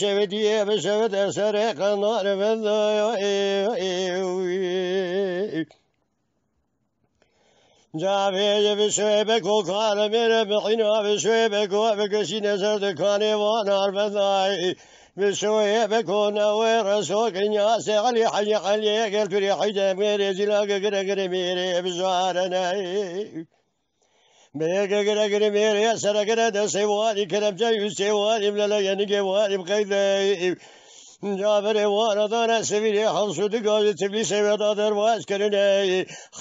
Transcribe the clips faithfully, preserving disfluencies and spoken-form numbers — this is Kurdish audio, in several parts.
Şevdiye bi şevde serê qendar bendo. Cavê bi şevê beko kar mêre bi hîna bi şevê beko bi keşîne ser dikanê van arbendayî. Bi şevê beko newê reso kinya se Elî Helî Helî gel turî heyde mêrê zîla gire gire mêrê bi jarene. Bêge gire gire mêrê sere gire de sêwarî keremçe yû sêwarî bi lele yenigê warî bi qeyde. Caberê wara dane sevîrê hewsû digajî Tiflîsê weda derbaş kirine.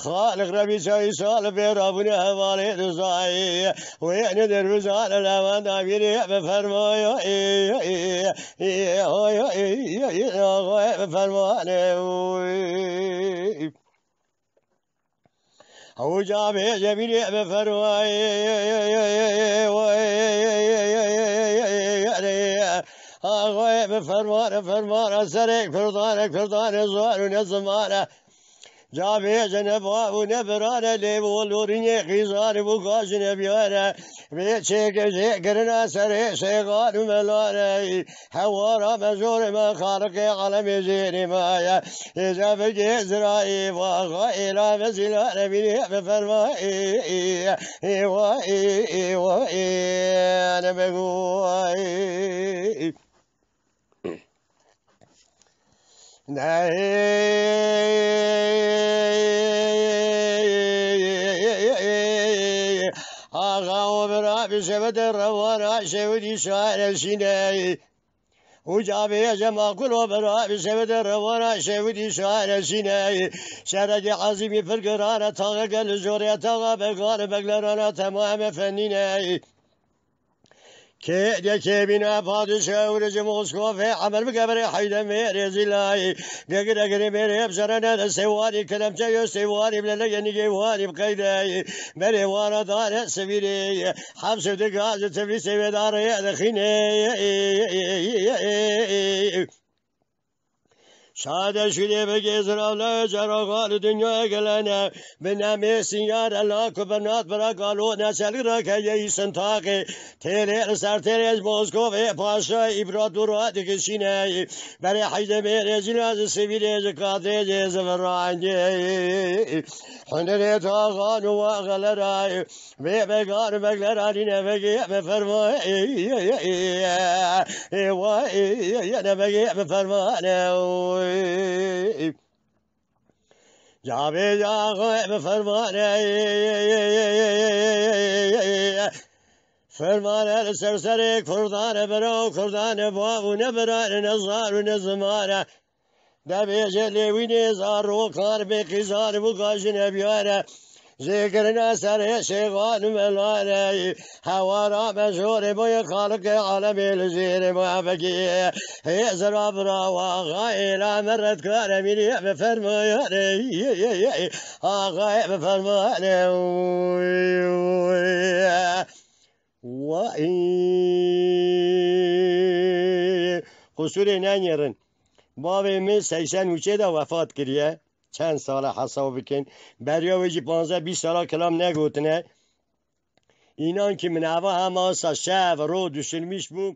Xaliq Rebî çayî sal bê rabûne hevalê dizayî. Wê ne dervizane lewenda vîrê bi fermoyo. Bi fermane. Ew ca bê cemîlê bi ferwayê. Axayê bi fermane, fermane serê Kurdane, Kurdane zar û ne zimane. Ca bê ce ne bav û ne birane lê bi wolorînê xîzanî bû kaşine biyane. Bê çêke jê kirina serê şêxan û melane. Hewara me jorê me xaliqê alemê jêrê me ye. Êca bigê zirayê vaxa êla me zîla ne bînê me ferma ê ê ê wa ê ê wa ê ne me go ê. Axa o bira bi şevete revana şevdî şaire şîne. Û cabê ye maqul o bira bi şevete revana şevdî şaire şîne. Şerekê ezîmî pir girane taxe gel jorê taxa began beglerana temame fenîne. Kê de kê bîne padişe û rejim Moskofê emir bike berê heyde mêrê zîlayî. Gegire girê mêrê hep zerene de sêwarî kelemçe yo sêwarî bi lele yenî gê warî bi qeyde. Berê wara dane sivîrê. Hepsê digazî Tiflîsê wê darê dixîne. Şade şûlê bigê ziravle ceraxa li dinyayê gelene. Bi nemê sînyare la ku bi nat bira galo neçelî rakeye î sintaqê. Têrê li ser têrê ji Moskovê paşa împeratora dikişîne. Berê heyde mêrê zîla ji sivîrê ji kadrê jê zivirangê. Hundirê taxan û waxelerayê. Vê vegan vegler anîne vegê me ferma ê ê ê ê ê wa ê ê ê ne vegê me ferma ne. Cabê caxo me ferma ne. Fermane li ser serê Kurdane bira û Kurdane bav û ne birane ne zar û ne zimane. Debêje lêwînê zarokan bê qîzan bû gajine biyane. Jêkirina serê şêxan û melane. Hewara me jorê boyê xaliqê alemê li jêrê me vekî. Hê zira bira waxa êla me redkare mînî me fermayane. Axa me fermane. Wa qusûrê nenêrin. Bavê min seysen û çê de wefat kiriye. Çend sala hesab bikin. Beriya wê jî panzdeh bîst sala kilam negotine. Înan ki min eva hema sa şev ro düşünmüş bûm.